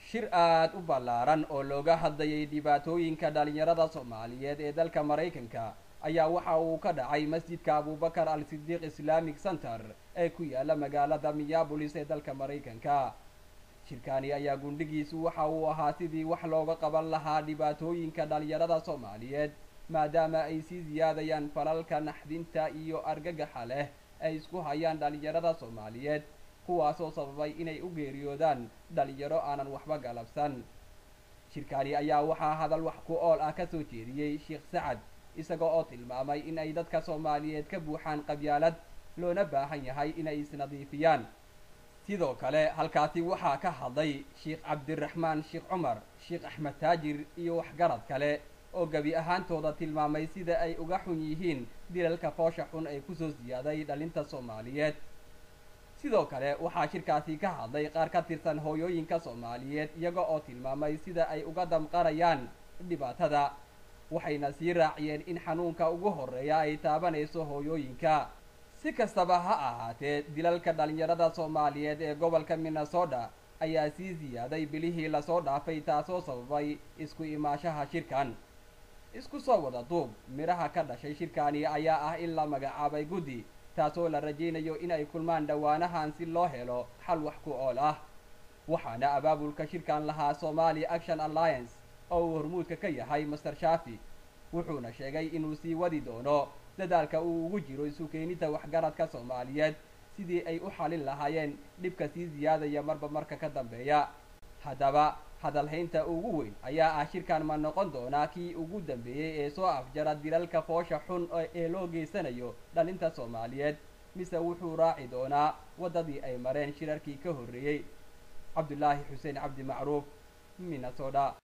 Shir aad u ballaaran oo looga hadlayay dhibaatooyinka dhalinyarada Soomaaliyeed ee dalka Maraykanka ayaa waxa uu ka dhacay masjidka Abubakar Al Sidiiq Islamic Center ee ku yaala magaalada Minneapolis ee dalka Maraykanka. Shirkaani ayaa gundhigiisu waxa uu ahaa sidii wax looga qaban lahaa dhibaatooyinka dhalinyarada Soomaaliyeed, maadaama ay sii siyaadayaan falalka naxdinta iyo argagaxa leh ay isku hayaan dhalinyarada Soomaaliyeed, kuwaasoo sababay inay u geeriyoodaan dhalinyaro aanan waxba galabsan. Shirkaani ayaa waxaa hadal wax ku ool ah kasoo jeediyey Sheekh Sacad, isaga oo tilmaamay in ay dadka Soomaaliyeed ka buuxaan qabyaalad, loona baahan yahay inay isnadiifiyaan. Sidoo kale halkaasi waxaa ka hadlay Sheekh Cabdiraxmaan Sheekh Cumar, Sheekh Axmed Taajir iyo waxgarad kale oo gebi ahaantooda tilmaamay sida ay uga xun yihiin dilalka foosha xun ee kusoo siyaaday dhalinta Soomaaliyeed. Sidoo kale waxaa shirkaasi ka hadlay qaar ka tirsan hooyooyinka Soomaaliyeed, iyaga oo tilmaamay sida ay uga damqarayaan dhibaatada, waxayna sii raaciyeen in xanuunka ugu horreeya ay taabanayso hooyooyinka. Si kastaba ha ahaatee, dilalka dhalinyarada Soomaaliyeed ee gobolka Minnesota ayaa sii siyaaday bilihii lasoo dhaafay, taasoo sababay isku imaashaha shirkan. Isku soo wada duub, midhaha ka dhashay shirkani ayaa ah in la magacaabay guddi, taasoo la rajaynayo in ay kulmaan dhowaanahan si loo helo xal wax ku ool ah. Waxaana abaabulka shirkan lahaa Somali Action Alliance oo uu hormuudka ka yahay Master Shafi, wuxuuna sheegay inuu sii wadi doono dadaalka uu ugu jiro isu keenida waxgaradka Soomaaliyeed sidii ay u xalin lahaayeen dhibka sii siyaadaya marba marka ka dambeeya. Haddaba hadalhaynta ugu weyn ayaa ah, shirkan ma noqon doonaa kii ugu dambeeyey ee soo afjara dilalka foosha xun ee loo geysanayo dhalinta Soomaaliyeed, mise wuxuu raaci doonaa waddadii ay mareen shirarkii ka horreeyey? Cabdulaahi Xuseen Cabdi Macruuf, Minnesota.